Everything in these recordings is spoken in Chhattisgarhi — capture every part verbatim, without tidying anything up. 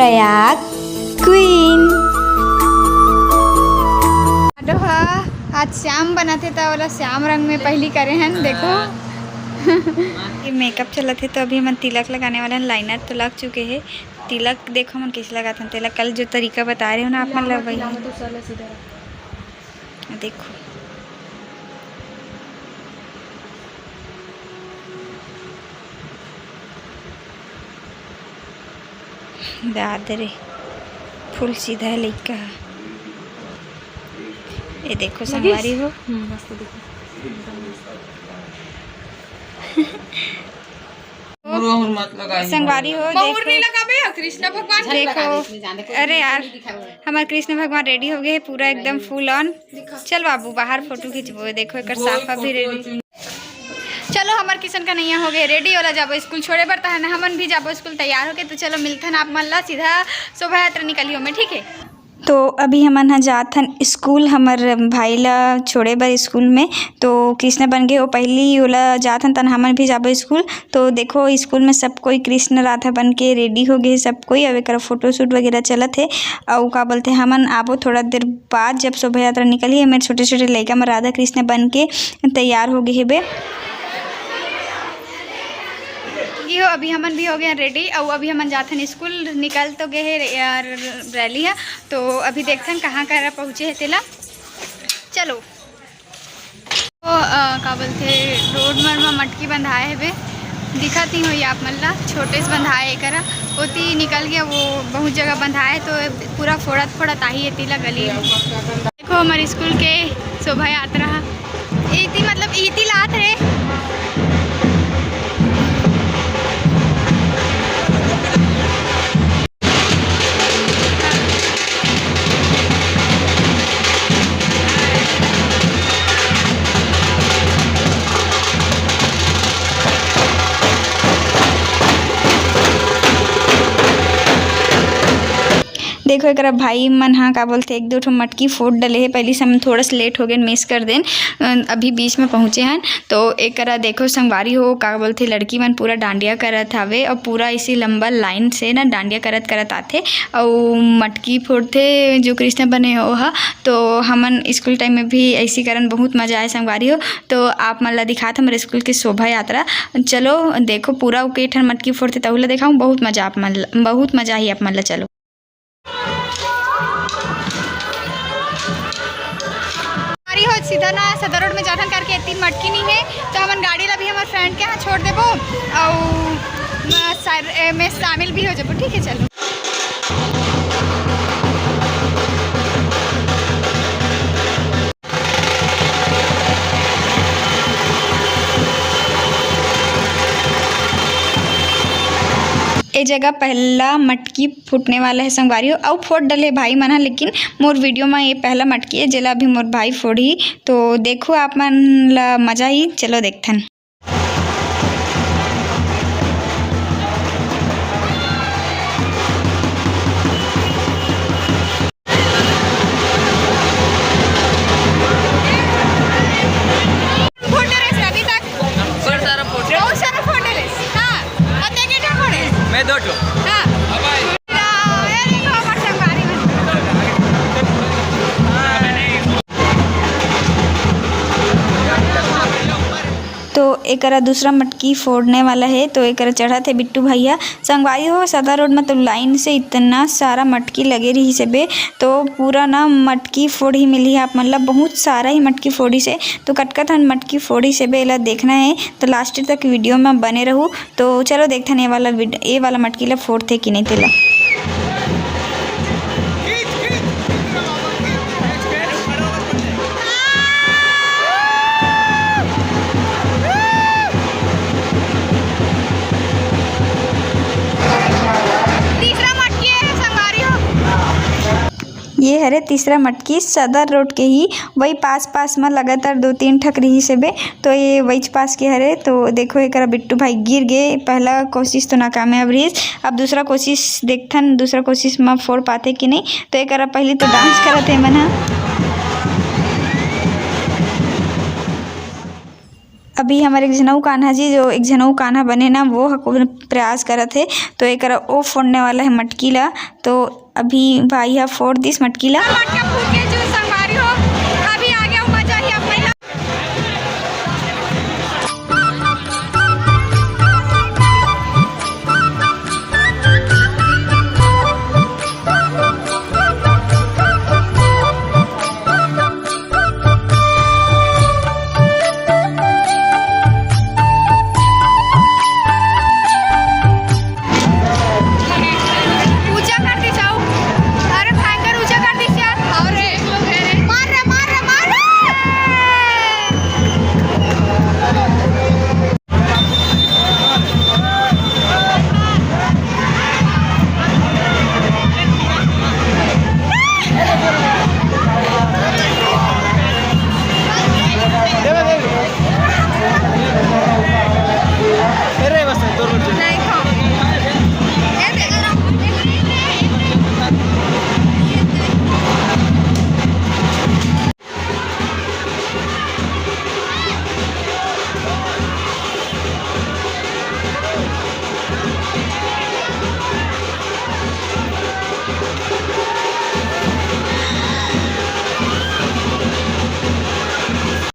प्रयाग क्वीन। आडो हा आज श्याम बनत हे, त ओला श्याम रंग में पहिली करे हन। देखो, ये मेकअप चलत हे, तो अभी हमन तिलक लगाने वाला हन। लाइनर तो लग चुके हे, तिलक देखो हमन कैसे लगाथन, तेला कल जो तरीका बताए रहे हो ना आप मन ला, वही। देखो, दाद रे, फुल सीधा है लइका ह। ये देखो संगवारी हो। हम्म, मस्त देखो। संगवारी हो, महुर देखो। नहीं लगाबे, कृष्ण भगवान। देखो, अरे यार, हमार कृष्ण भगवान रेडी हो गए हैं पूरा एकदम फुल ऑन। चल बाबू, बाहर फोटो खींचबो। देखो, एकर साफा भी रेडी। चलो, हमर किशन कन्हैया हो गए रेडी, ओला जाबो स्कूल छोड़े बर, तहन हमन भी जाबो स्कूल तैयार होके। तो चलो, मिलथन आप मन ला सीधा शोभा यात्रा निकलियो में, ठीक है? तो अभी हमन ह जात हन स्कूल, हमर भाई ला छोड़े बर स्कूल में। तो कृष्णा बन गए हो पहली, ओला जात हन, तहन हमन भी जाबो स्कूल। तो देखो, स्कूल में सब कोई कृष्ण राधा बन के रेडी हो गए, सब कोई। अब एकर फोटोशूट वगैरह चलत हे। अउ का बोलते, हमन आबो थोड़ा देर बाद, जब शोभा यात्रा निकलही, हमर छोटे-छोटे लइका मन राधा कृष्ण बन के तैयार हो गए हेबे। ये हो, अभी हमन भी हो गए रेडी, अउ अभी हमन जाथन स्कूल। निकल तो गए हे रे-, यार, रैली है, तो अभी देखथन कहाँ करा पहुँचे हे तेला। चलो। तो, अ, का बोलथे, रोड मन म मटकी बंधाए हेबे, दिखत नहीं होई आप मन ला, छोटे से बंधाए हे करा। ओती निकल गया, वो बहुत जगह बंधाए हे, तो पूरा फोड़त फोड़त आही एती ला गली। देखो, हमर स्कूल के शोभा यात्रा ह। एती, मतलब, एती लात रे। देखो, एकरा भाई मन ह, का बोलथे, एक दो ठो मटकी फोड़ डले हे। पहली से हम थोड़ा सा लेट हो गए, मिस कर देन, अ, अभी बीच में पहुँचे हन। तो एकरा देखो संगवारी हो, का बोलथे, लड़की मन पूरा डांडिया करत हवे और पूरा इसी लंबा लाइन से ना डांडिया करत करत आथे। और मटकी फोड़थे जो कृष्ण बने हो ओहा। तो हमन स्कूल टाइम में भी ऐसी करन, बहुत मजा आए संगवारी हो। तो आप मन ला दिखात हमर स्कूल के शोभा यात्रा। चलो देखो, पूरा के ठन मटकी फोड़थे, तहू ला देखाऊँ। बहुत मजा आप मन ला, बहुत मजा ही आप मन ला। चलो। अरे हो, सीधा ना सदर रोड में जाथन करके इतनी मटकी नहीं है, तो हमन गाड़ी ला भी हमर फ्रेंड के यहाँ छोड़ देबो, और म-, सर, ए, में शामिल भी हो जाबो, ठीक है? चलो। ए जगह पहला मटकी फूटने वाला है संगवारी हो, अउ फोड़ डले भाई मन ह, लेकिन मोर वीडियो में ये पहला मटकी है, जेला अभी मोर भाई फोड़ही। तो देखो आप मन ला मजा ही, चलो देखथन। फोड़ डरे अभी तक? बहुत सारा फोड़। बहुत सारा फोड़ डरे। हाँ। अब देखे क्या फोड़े? मैं दो ठो। हाँ। ये देखो, हमारे संगवारी में। तो एकरा दूसरा मटकी फोड़ने वाला है, तो एकरा चढ़त है बिट्टू भैया। संगवारी हो, सदर रोड में तो लाइन से इतना सारा मटकी लगे रही से बे, तो पूरा ना मटकी फोड़ी मिली है आप मन ला, बहुत सारा ही मटकी फोड़ी से। तो कतका ठन मटकी फोड़ी से बे, एला देखना है, तो लास्ट तक वीडियो में बने रहू। तो चलो देखथन ये वाला वीड-, ये वाला मटकी ला फोड़थे कि नहीं तेला। तीसरा मटकी है संगवारी हो। ये हरे तीसरा मटकी सदर रोड के ही, वही पास पास में लगातार दो तीन ठक रही से बे, तो ये वहीच पास के हरे। तो देखो, एकरा बिट्टू भाई गिर गए, पहला कोशिश तो नाकामयाब रही। अब दूसरा कोशिश देखथन, दूसरा कोशिश में फोड़ पाते कि नहीं। तो एकरा पहली तो डांस करत हे मन ह। अभी हमर एक झन अउ कान्हा जी, जो एक झन अउ कान्हा बने ना, वो ह प्रयास करत हे, तो एकरा ओ फोड़ने वाला हे मटकी ला। तो अभी भाई ह फोड़ दिस मटकी ला। मटका फूट के जो संगवारी हो, अभी आ गया मजा ही अपने। ऊंचा कर दी जाओ। अरे भयंकर ऊंचा कर दी यार। अरे मार रे, मार रे, मार रे।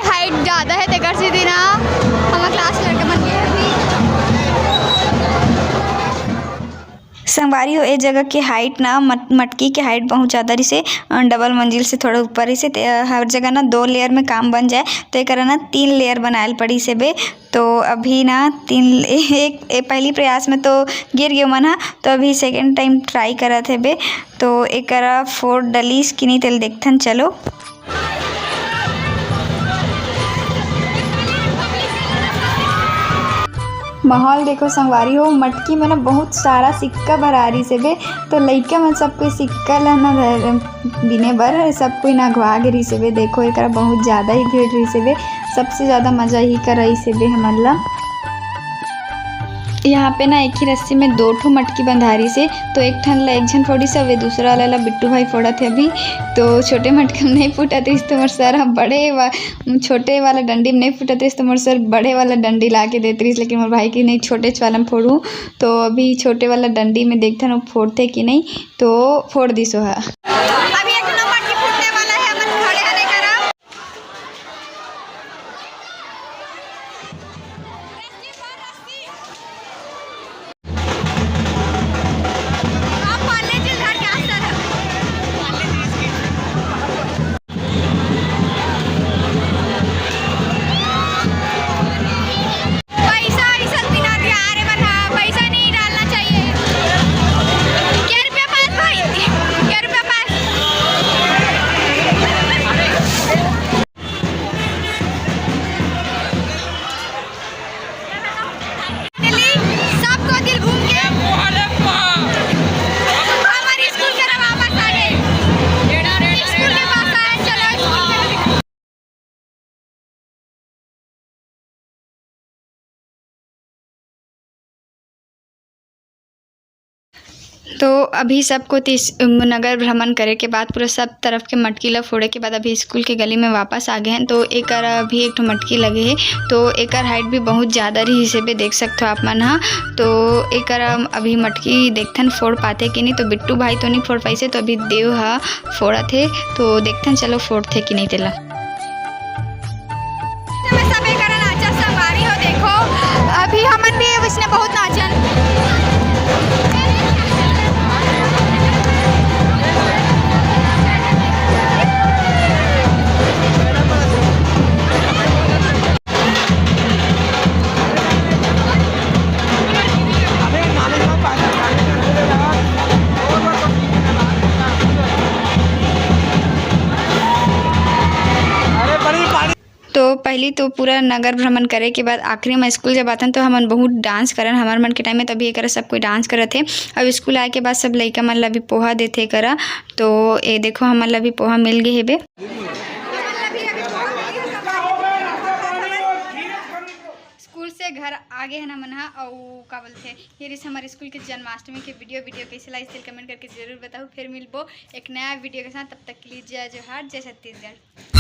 हाइट ज्यादा है, तेकर से ना हमर क्लास लड़के मन के अभी। संगवारी हो, ए जगह के हाइट ना मट-, मटकी के हाइट बहुत ज्यादा रिसे, अ, डबल मंजिल से थोड़ा ऊपर रिसे। ते, अ, हर जगह ना दो लेयर में काम बन जाए, तो एकरा ना तीन लेयर बनायल पड़ी से बे। तो अभी ना तीन, एक, ए, पहली प्रयास में तो गिर गयो मन हा, तो अभी सेकंड टाइम ट्राई करत हे बे। तो एकरा फोड़ डलीस कि नहीं, तेल देखथन, चलो। माहौल देखो संगवारी हो, मटकी में ना बहुत सारा सिक्का भरा रिसे बे, तो लइका मन सब कोई सिक्का ला ना धर, बिने बर सब कोई ना अघवा गे रिसे बे। देखो एकरा बहुत ज्यादा ही भीड़ रिसे बे, सबसे ज्यादा मजा ही कराइसे बे हमन ला। यहाँ पे ना एक ही रस्सी में दो ठो मटकी बंधा रिसे, तो एक ठन ला एक झन फोड़िस, अउ दूसरा वाला ला बिट्टू भाई फोड़त हे अभी। तो छोटे मटकी में नहीं फूटत रिस तो मोर सर ह बड़े वा-, छोटे वाला डंडी में नहीं फूटत रिस तो मोर सर बड़े वाला डंडी ला के देत रिस, लेकिन मोर भाई की नहीं, छोटे वाला में फोड़ू। तो अभी छोटे वाला डंडी में देखथन वो फोड़थे कि नहीं, तो फोड़ दिस ओहा। अभी एक ठो मटकी फूटने वाला है, अपन खड़े हने करा। पैसा, पैसा बिना दिया, अरे बना, पैसा नहीं डालना चाहिए। क्या रुपया पास भाई? क्या रुपया पास? दिल्ली, सबको दिल घूम के हमारे स्कूल के वापस आ गए। स्कूल के पास आए, चलो स्कूल के। तो अभी सब कोती नगर भ्रमण करे के बाद पूरा सब तरफ के मटकी ला फोड़े के बाद अभी स्कूल के गली में वापस आ गए हैं। तो एकर अभी एक ठो मटकी लगे है, तो एकर हाइट भी बहुत ज़्यादा रही से भी देख सकते हो आप मन हा। तो एकर अभी मटकी देखथन फोड़ पाते कि नहीं, तो बिट्टू भाई तो नहीं फोड़ पाइसे, तो अभी देव हा फोड़त हे, तो देखथन चलो फोड़थे कि नहीं तेला। सबे करा नाचा संगवारी हो, देखो अभी हमन भी वैसने बहुत नाचन। तो पहली तो पूरा नगर भ्रमण करे के बाद आखिरी में स्कूल जब आथन तो हमन बहुत डांस करन। हमार मन के टाइम में तभी एकरा सब कोई डांस करत हे। अब स्कूल आए के बाद सब लइका मन ला भी पोहा देथे करा। तो ये देखो हमन ला भी पोहा मिल गए हेबे। स्कूल से घर आ गए हैं ना मन हा, अउ का बोलथे, ये रिस हमारे स्कूल के जन्माष्टमी के वीडियो। वीडियो कैसे लागिस तेल कमेंट करके जरूर बताओ। फिर मिलबो एक नया वीडियो के साथ, तब तक के लिए जय जोहार, जय छत्तीसगढ़।